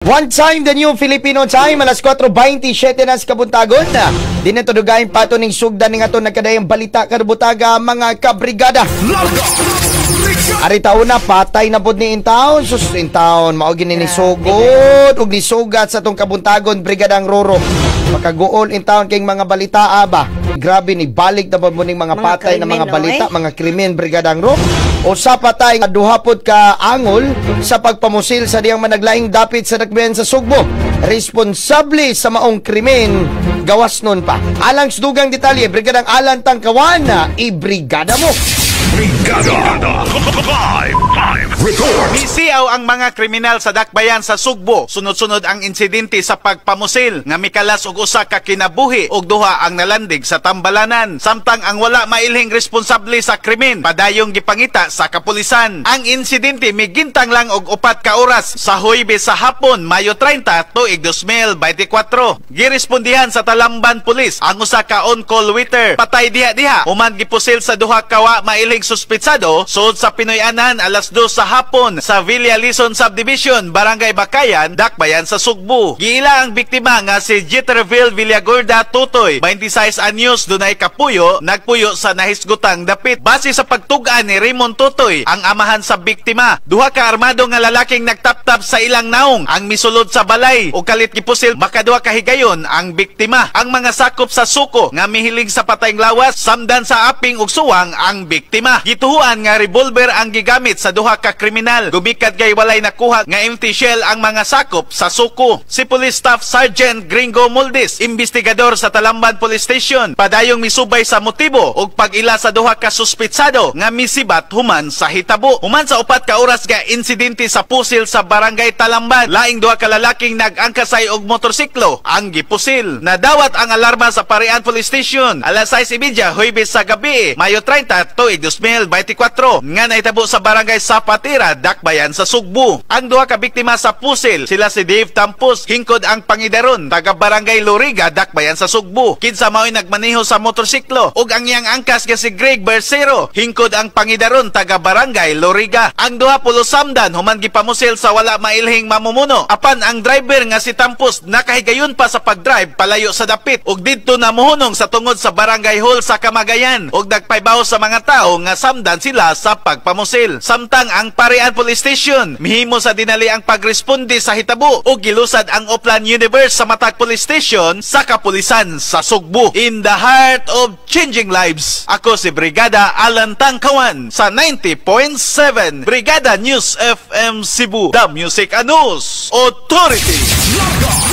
One time, the New Filipino Time, alas 4:27 na sa kabuntagon. Di na dugayin pa ning sugdan ning ato nagkadayang balita karong buntaga, mga kabrigada. Ari taon na patay na pod ni intawn, sus intawn, mao gini ni sugod ug nisugat sa atong kabuntagon, Brigadang Roro. Makaguol intawn kay mga balita aba. Grabe ni balik na ba mo ning mga mga patay na krimen, mga no, balita, eh? Mga krimen, Brigadang Ro. Usa patay nga duha pod ka angol sa pagpamusil sa diyang managlaing dapit sa Dakbayan sa Sugbo. Responsable sa maong krimen gawas nun pa. Alang sa dugang detalye, Brigadang Alan Tangkawan, ibrigada mo. Brigada. Live. Live. Report. Misiaw ang mga kriminal sa Dakbayan sa Sugbo. Sunod-sunod ang insidente sa pagpamusil nga mikalas og usa ka kinabuhi ug duha ang nalandig sa tambalanan. Samtang ang wala mailhing responsable sa krimen padayong gipangita sa kapulisan. Ang insidente migintang lang og 4 ka oras sa Huwebes sa hapon, Mayo 30, tuig 2024. Girespondihan sa Talamban Police ang usa ka on-call waiter. Patay diha-diha human gipusil sa duha ka wa mailhing suspitsado sud sa Pinoy-anan alas 2 sa hapon sa Villa Lison Subdivision, Barangay Bakayan, Dakbayan sa Sugbo. Giila ang biktima nga si Jeterville Villagorda Tutoy, 26 anyos, dunay kapuyo, nagpuyo sa nahisgutang dapit. Base sa pagtug-an ni Raymond Tutoy, ang amahan sa biktima, duha ka armado nga lalaking nagtaptap sa ilang naong ang misulod sa balay o kalit gipusil makaduha ka higayon ang biktima. Ang mga sakop sa suko nga mihilig sa patayng lawas samdan sa aping ug suwang ang biktima. Gituhuan nga revolver ang gigamit sa duha ka kriminal. Gumikat kay walay nakuha nga empty shell ang mga sakop sa suko. Si Police Staff Sergeant Gringo Moldis, investigador sa Talamban Police Station, padayong misubay sa motibo ug pag-ila sa duha ka suspitsado nga misibat human sa hitabo. Human sa 4 ka oras nga insidente sa pusil sa Barangay Talamban, laing duha ka lalaking nag-angkasay og motorsiklo ang gipusil. Nadawat ang alarma sa Parian Police Station alas 6:30 Huwebes sa gabi, Mayo 30, tuig 2024 nga nahitabo sa Barangay Zapatera, Dakbayan sa Sugbo. Ang duha ka biktima sa pusil, sila si Dave Tampos, hingkod ang pangidaron, taga Barangay Loriga, Dakbayan sa Sugbo. Kinsa mao'y nagmaneho sa motorsiklo ug ang iyang angkas nga si Greg Bersero, hingkod ang pangidaron, taga Barangay Loriga. Ang duha pulosamdan human gipamusil sa wala mailhing mamumuno. Apan ang driver nga si Tampos nakahigayon pa sa pagdrive palayo sa dapit ug didto na muhunong sa tungod sa Barangay Hall sa Kamagayan ug nagpaybaw sa mga tao nga samdan sila sa pagpamusil. Samtang ang Parian Police Station mihimo sa dinali ang pagresponde sa hitabo ug gilusad ang Oplan Universe sa matag police station sa kapulisan sa Sugbo. In the heart of changing lives. Ako si Brigada Alan Tangkawan sa 90.7 Brigada News FM Cebu, The Music and News Authority. Larga.